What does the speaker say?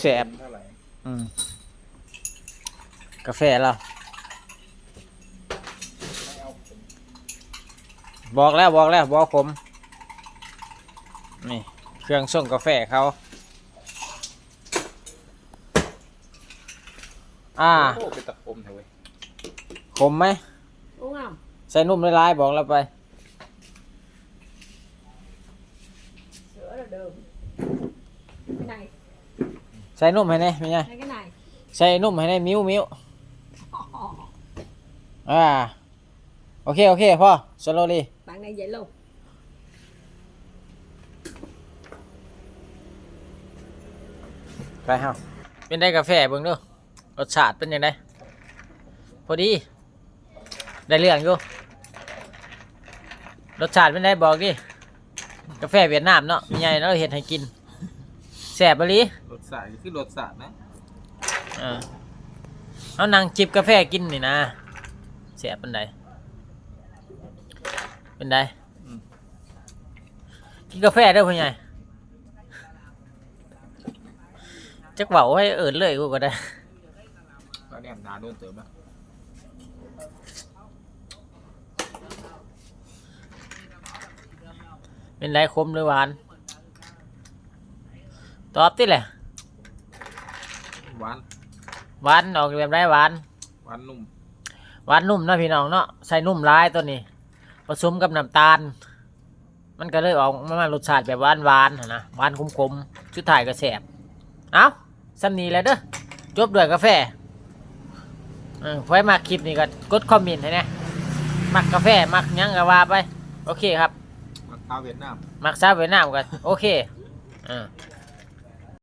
ແຊບ ເທົ່າໃດ? ອືມ ກາແຟລາວ ບອກແລ້ວ ບອກແລ້ວ ບໍ່ຂົມ. ນີ້ເຄື່ອງຊົງກາແຟເຂົາ. ອ່າ ໂອ້ ເປັນຕາຂົມແທ້ເວີຍ. ຂົມໄໝ? ໂອ້ ງາມ. ໃສ່ນົມຫຼາຍໆ ບອກລາວໄປ. ໃສ່ນົມໃຫ້ແດ່ ແມ່ໃຫຍ່. ໃສ່ນົມໃຫ້ແດ່ ມິ້ວ ມິ້ວ. ອ່າ ໂອເຄ ໂອເຄ ພໍ ສະໂລລີ. ໄປເຮົາ ເປັນໃດກາແຟ ເບິ່ງດູ ລົດຊາດເປັນຈັ່ງໃດ? ພໍດີ ໄດ້ເລື່ອງຢູ່. ລົດຊາດເປັນໃດ ບອກດິ. ກາແຟຫວຽດນາມເນາະ ແມ່ໃຫຍ່ລາວເຮັດໃຫ້ກິນ ແຊບອີ່ຫຼີ. ລົດຊາດກໍຄືລົດຊາດນະ. ເອີ ເຮົານັ່ງຈິບກາແຟກິນນີ້ນະ ແຊບປານໃດ? ເປັນໃດ? ອືມ ກິນກາແຟເດີພໍ່ໃຫຍ່. ຈັກເວົ້າໃຫ້ເອີ້ນເລີຍ ກູກໍໄດ້. ກໍແນມໜ້າໂດນເຕີບແລ້ວ. ເປັນໃດ ຂົມຫຼືຫວານ? ຕອບຕິແຫຼະ. ຫວານ. ຫວານອອກແບບໃດ? ຫວານ ຫວານນຸ້ມ ຫວານນຸ້ມເນາະພີ່ນ້ອງເນາະ. ໃສ່ນົມຫຼາຍໂຕນີ້ ປະສົມກັບນ້ຳຕານ ມັນກໍເລີຍອອກມາລົດຊາດແບບຫວານໆຫັ້ນນະ ຫວານຂົມໆ ສຸດທ້າຍກໍແຊບ. ເອົ້າ ສ່ຳນີ້ແຫຼະເດີ ຈົບດ້ວຍກາແຟ. ເອີ ໃຜມັກຄລິບນີ້ກໍກົດຄອມເມັນໃຫ້ແດ່ ມັກກາແຟ ມັກຫຍັງກໍວ່າໄປ. ໂອເຄຄັບ ມັກຊາວຫວຽດນາມ ມັກຊາວຫວຽດນາມກໍໂອເຄ. ເອີ